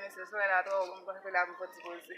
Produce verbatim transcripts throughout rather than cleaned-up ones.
Mesye, solèy la twò wo, m prefere la pou m fè ti poze.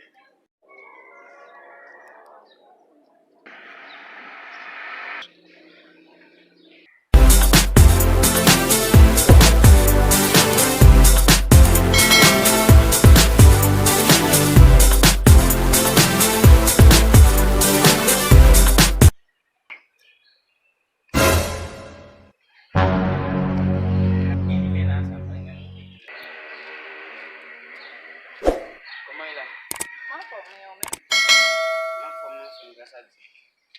Kòman e la? M anfòm, e ou menm? M anfòm, m anfòm, gras a Dye.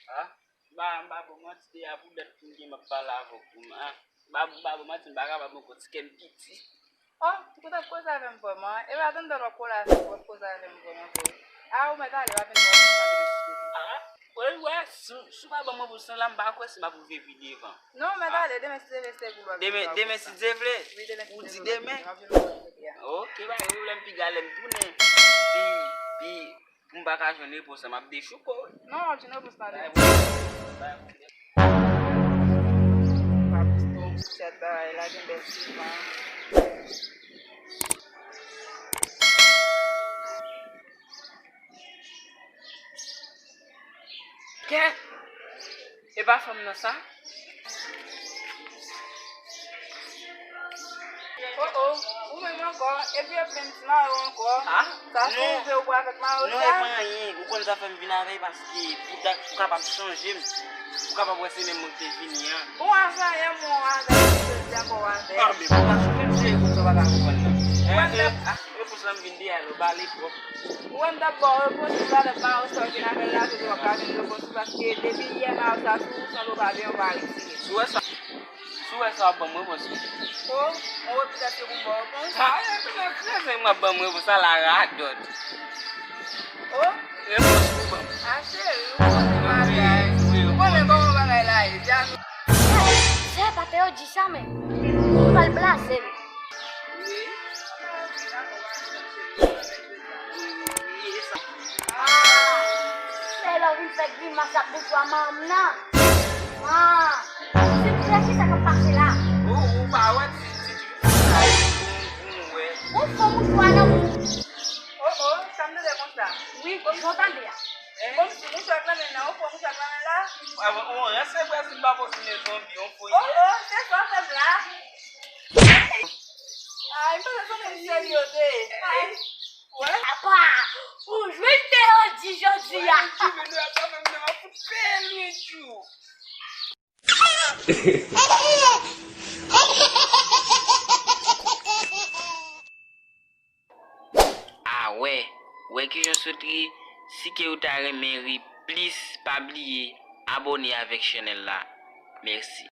Ah, m pa, m pa ba w manti, depi a pou dat pou m gen m ap pale avè w pou m, ah. M pa, m pa ba w manti, m pa kapab ankò, ti kè m piti. Oh, ou t ap koze avè m vrèman? E pa tande w ap koze avè m vrèman vre. Ah, ou mèt ale, w ap vin wè m san derespekte. Ah, wè, wè, si, si w pa ban m repons lan la, m pa kwè si m ap rive pi devan. Non, mèt ale, demen si Dye vle, se pou lòt. Demen, demen si Dye vle? Wi, demen si Dye vle. Ou di demen? M ap vin wè w kote a. Ok, pa gen pwoblèm, piga lè m tounen. Pi, pi, pou m pa ka jwenn repons lan, m ap dechouke w. Non, w ap jwenn repons lan demen. Pa poste yon ti chat bagay la, gen bèl siman. Kèt! E pa fanm nan sa? Oh, oh, ou menm ankò, epi w ap plenn ti mari w ankò. Ah, sa se non. Ou vle ou pral avèk mari w non, sa? E pa anyen, ou konn sa fè m vin avè l, paske pou ta, pou kapab chanje m, pou kapab wè se menm mwen ki te vini an. Ou a zanyen m, ou a zanyen m, jodi a ankò ou a zanyen m. Ah, men pou ta chanje m, se konn sa w pa ka konprann nan. Ou wè m t ap, ah, repons lan m vin deyò, pale twòp. Ou wè m t ap ba w repons, ou talè mari w sa w vin avè l la, jodi w ap ka vin repons ou, paske depi yè mari w sa sou ou, sanble w pa byen, ou pa retire. Si w wè sa, si w wè sa, w ap ban m repons wi. Oh, on repons èske pou m ba w repons? Ah, e pi nan kraze m ap ban m repons, ala radòt. Oh? Repons pou ban m. Ah, cheri, ou konnen bagay. Wi, wi, ou konnen kòman bagay la ye, dja nou. Sè Pateo di sa, men m pral blaze l. Ah, se lè w vin fè grimas ap boutwa manm nan. Ah, silvouplè, kisa k ap pase la? Ou, ou pa wè ti, ti, ti, ti, ti, ou, ou wè. Ou fè mouchwa nan bouch. Oh, oh, sa m tande konsa. Wi, jan w tande a. Hein? Kòmsi mouchwa k nan men nan, ou fè mouchwa k nan men la. Ah, bon, ou ranse vre si m pa kontinye zonbi, ou foye. Oh, oh, se sa w fè m la. Ay, m panse se menm sèl yo te ye. Ay, wè. Apa, ou jwenn te yo di jodi a. Wè, li di, men nou ap fè menm nan, ap fout peye lwen tjou. Ah wè, wè kijan w sot ri, si ke ou ta renmen ri plis, pa bliye abòne avèk chanèl la. Mèsi.